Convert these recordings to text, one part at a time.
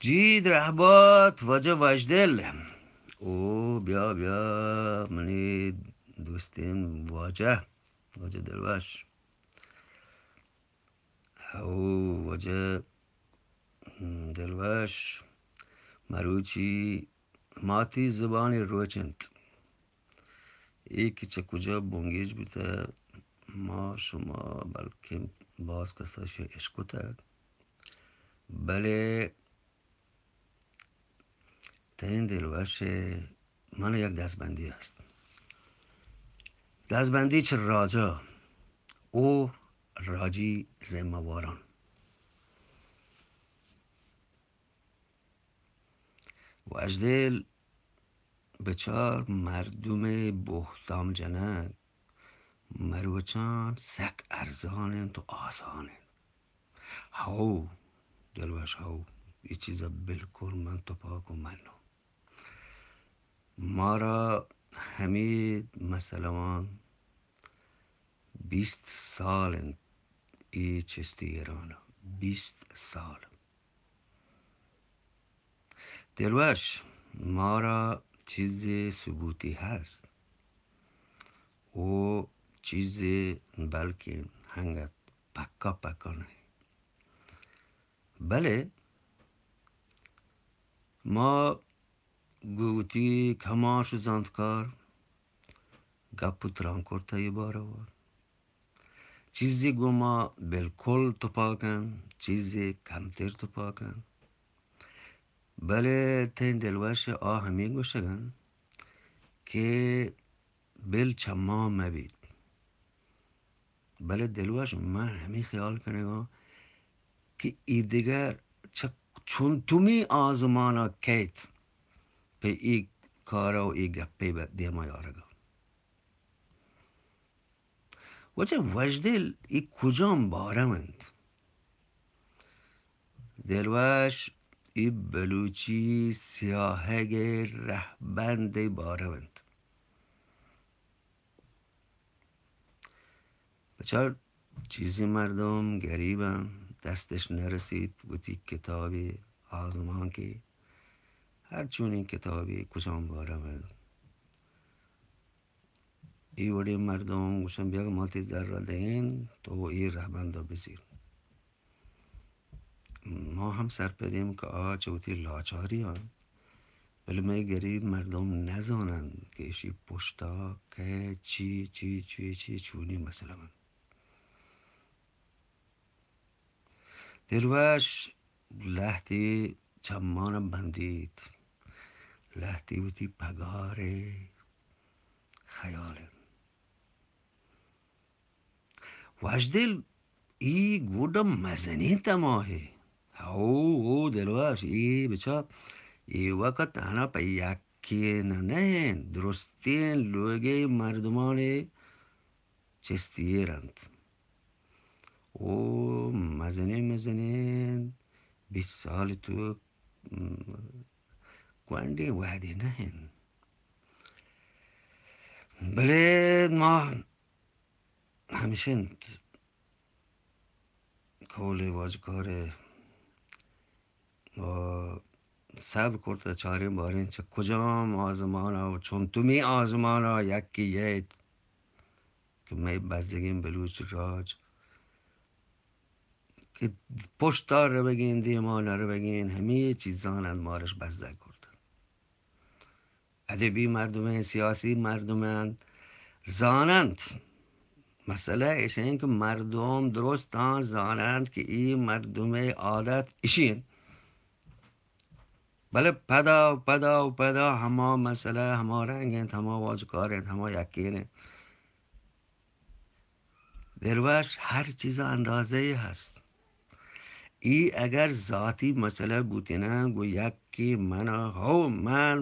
جی درہبات واجہ وشدل۔ او بیا بیا منی دوستیں واجہ، واجہ دلوش۔ او واجہ دلوش، مروچی ماتی زبانی روچ انت۔ اے کہ چہ کجا بنگیج بوتہ، ما شما بلکیں باز کسا شہ اشکتگ، بلے تئیں دلوش ء من یک دزبندی ہست۔ دزبندی چہ راجا او راجی ذمہ واران۔ وشدل بچار مردم بہتام جنگ مروچان سک ارزان انت و آسان انت۔ ہئو، دلوش ہئو، اے چیزا بالکل من تپاک و منو۔ مارا ہمے مسئلہ وان بیست سال انت، اے چستی ایران ء بیست سال۔ دلوش، مارا چیزے ثبوتی ہست و چیزے بلکیں ہنگت پکا پکا نہ انت۔ بلے ما گوں وتی کماش و زانتکار گپ و تران کرتہ اے باروا۔ چیزے گوں ما بالکل تپاک انت، چیزے کمتر تپاک انت۔ بلے تئیں دلوش ء آ ہمے گوشگ انت کہ بل چہ ما مہ بیت۔ بلے دلوش، من ہمے خیال کنگاں کہ اے دگہ چہ چنتمی آزمانا کیت پہ اے کارا و اے گپے دیما یارگا۔ واجہ وشدل، اے کجام بارو انت؟ دلوش، اے بلوچی سیاہگ ء رہبند ء بارو انت۔ بچار، چیزے مردم گریب انت، دستش نرسیت وتی کتابے آزمانکے، ہر چونیں کتابے کجام بارو انت۔ اے وڑیں مردم گوشن، بیگ ما تئی زر ء دئیں، تو اے رہبند ء بزیر۔ ما ہم سرپدیم کہ آ چہ وتی لاچاری آں، بلے مئے گریب مردم نزاننت کہ ایشی پشتا کئے چی، چی، چی، چی، چونی مسئلہ انت۔ دلوش لہتے چمان بندیت، لہتے وتی پگارے خیال انت۔ وشدل، اے گڈ مزنیں تماہے۔ ہو، ہو دلوش، اے بچار، اے وقت تہنا پہ یکے نہ، نہ انت، درستیں لوگے مردمانے چست ایر انت۔ او مزنیں مزنیں بیست سال تو، م، گونڈیں وہدے نہ انت۔ بلے ما ہمیش انت، قول واجکار ء صبر کرت ء چاریں باریں چہ کجام آزمان ء و چنتمی آزمان ء یکے ییت کہ مئے بزگیں بلوچ راج کہ پشتا روگیں، دیما نہ روگیں، ہمے چیزان انت مارش بزگ کرت۔ ادبی مردمیں، سیاسی مردمیں زاننت۔ مسئلہ ایش انت کہ مردم درستاں زاننت کہ اے مردمے عادت اشی انت۔ بلے پدا و پدا و پدا ہما مسئلہ ہما رنگ انت، ہما واجکار انت، ہما یکین انت۔ دلوش، ہر چیزا اندازہ ای ہست۔ ای اگر ذاتی مسئلہ بوتینہ، گو یکی منا ہو من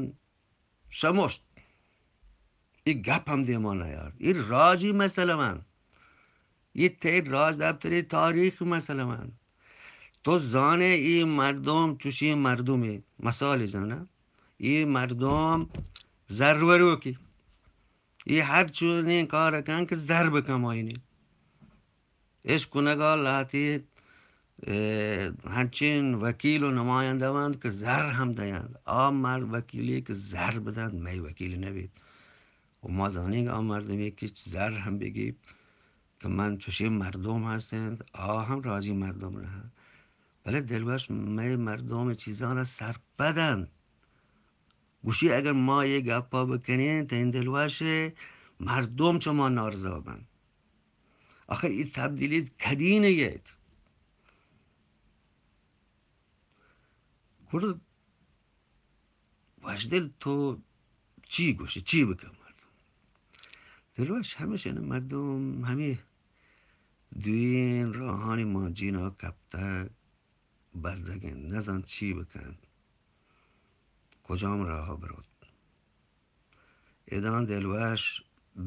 شمشت۔ ای گپ ہم دیما نیار۔ ای راجی مسئلہ من۔ ای تئی راجدپتری تاریخ مسئلہ من۔ تو زانے ای مردم چوشی مردمی۔ مثال جنہ۔ ای مردم زر وروکی۔ اے ہر چونیں کار کن کہ زر بکمائینی۔ اش کنگا لہتی اه، ہنچین وکیل و نمایندہ بنت کہ زر ہم دینت۔ آ مرد وکیلی کہ زر بدنت، مئے وکیل نبیت۔ و ما زانیں کہ آ مردمی کہ زر ہم بگیپت کہ من چوشیں مردم ہستنت، آ ہم راجی مردم نہ انت۔ بلے دلوش مئے مردم چیزانا سرپد انت۔ گوشی اگر ما یہ گپا بکنیں، تہ این دلوش مردم چہ ما نارضا بنت۔ آخر یہ تبدیلی کدی نیت؟ گڑا وشدل تو چی گوشی، چی بکن مردم؟ دلوش ہمیش انت، مردم ہمے دوئیں راہانی مانجینا کپتگ، بزگ انت، نزانت چی بکنت، کجام راہ بروت۔ اداں دلوش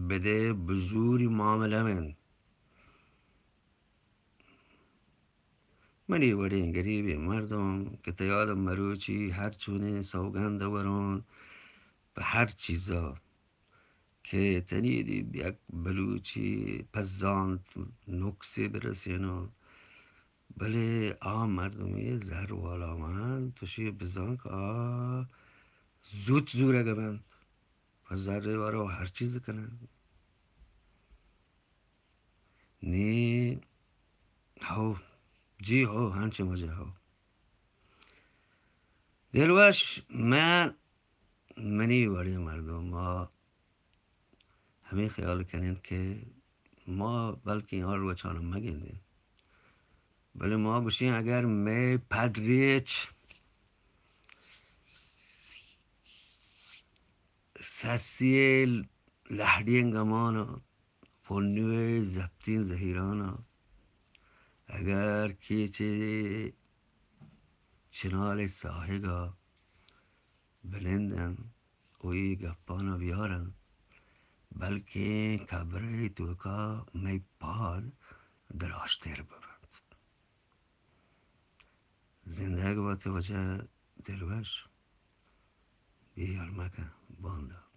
بدے بزوری معاملہ انت۔ منی وڑیں گریبیں مردم کہ تیاد مروچی ہر چونیں سوگند ورون پہ ہر چیزا کہ تنی دی یک بلوچی پزانت نقصے برسینو، بلے آ مردمی زر والا من تشی بزان کہ آ زوت زورگ بنت، پہ زر وارو ہر چیز کنن۔ نی ہو، جی ہو، ہنچیں وجہ ہو۔ دلوش، من، منی وڑیں مردم ما ہمے خیال کنیں کہ ما بلکیں آ روچانا مگندیں، بلے ما گوشیں اگر مئے پد ریچ سسی لہڑیں گمانا پنوئے زپتیں زہیرانا، اگر کیچے چنالے ساہگا بنندن و اے گپانا بیارن، بلکیں قبرئے توکا مئے پاد دلاشتر ببنت۔ زندگ بات واجہ دلوش، بے ہیال مکن، باندا۔